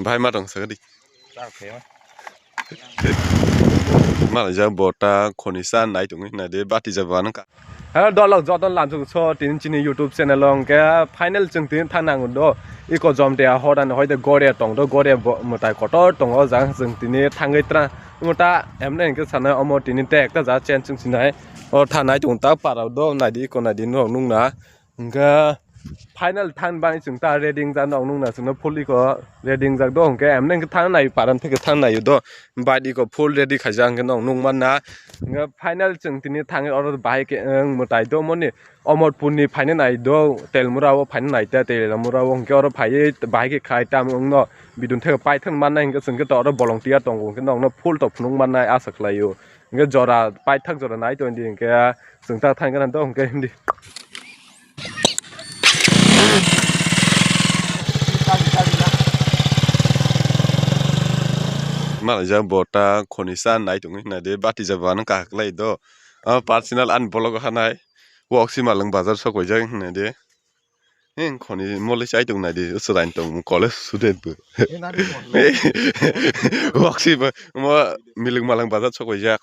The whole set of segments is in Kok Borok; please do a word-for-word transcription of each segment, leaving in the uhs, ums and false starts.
Bhai ma tong sakadi. Malai ja bota khoni sa nai tongwi na de bati ja ba nang ka. Hello dolok joton lamsuk so tini chini YouTube channel o hwnkhe final chwng tini thang nango do. Iko jom te hodan hoide gore tong do gore mwtai kotor tongo jang chwng tini thangwi tra. Omo ta emne hwnkhe sana omo tini te ekta ja chen chwng sinai. O thanai tongo ta parao do naidi iko naidi norok nukna. Hwnkhe final thang bani chwng ta ready wngjak no nukna chwngno full iko ready wngjak do hwnkhe emne hwnkhe thang nai paran theke thang nai do bike iko full ready khaijak hwnkhe no nukmanna. Hwnkhe final chwng tini thangwi oro bahai khe wng mwtai do moni. Omorpur ni phaina nai do, Telmura o phaina nai ta, Telmura o hwnkhe oro phaiwi bahai khe khai tamo wngno bidun theke paithak mannai hwnkhe chwngkhe to oro volunteer tongo hwnkhe nokno full to phunuk mannai asa khlaio. Hwnkhe jora paithak jora nai tongdi hwnkhe chwng ta thangkhe nang to hwnkhe hindi. Malai ja bota khoni sa nai tongwi hwnna de bati ja bana kahak lai do. Personal ani vlog o hanai. Wok si malwng bazar sok waijak hinwi de. Heng khoni mole chai tong nai de, chwrai tong college student bo. Wok si bo mo milik malang bazar sok waijak.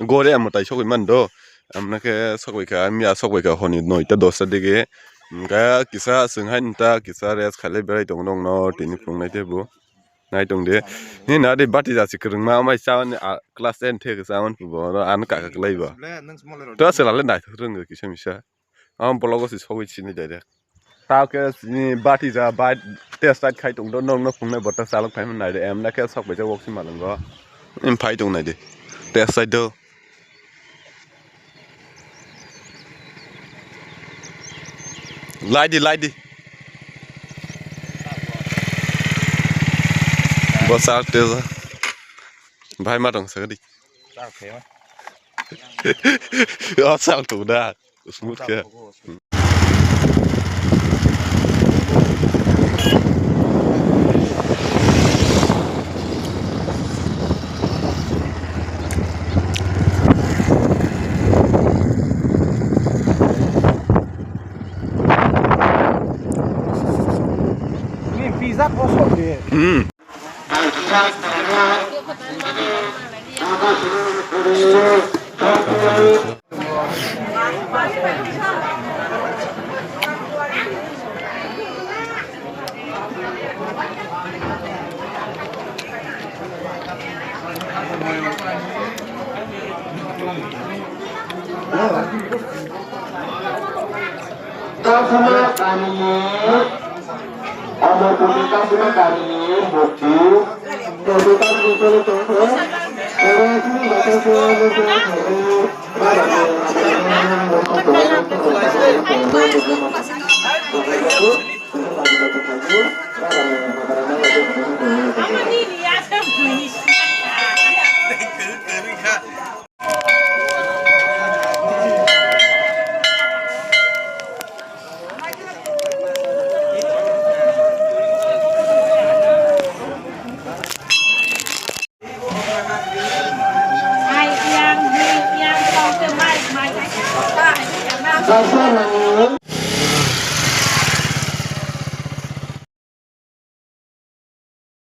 Gore amo tai sok man do. Amna khe sok wai kha, miya sok wai kha honi noita dosta digi. Hwnkhe kisa chwng hai nta kisa rest khailai berai tong nong no tini phunuk nai tebo. Nai tong de. Ni na de bati jasi kwrwngma amai chawan class ten theke chawan bo ano kaka kwlai bo. To se lale nai rwng kisa misa. Ang vlog o se sogwi sini direct. Ta ke sini bati ja bai test side khai tong do nong no phungnai bota salok phai man nai de em na ke sok bai ja wok si malang go. Em phai tong nai de. Test side do. Lai di, lai di. Bo sal te. Bhai ma tong sagadi. O sal tu da. Smooth khe. Ni pizza kosok de. Hmm. Kasuma kami, Amarpurni Kasuma kami, mukti, Kasuma kami,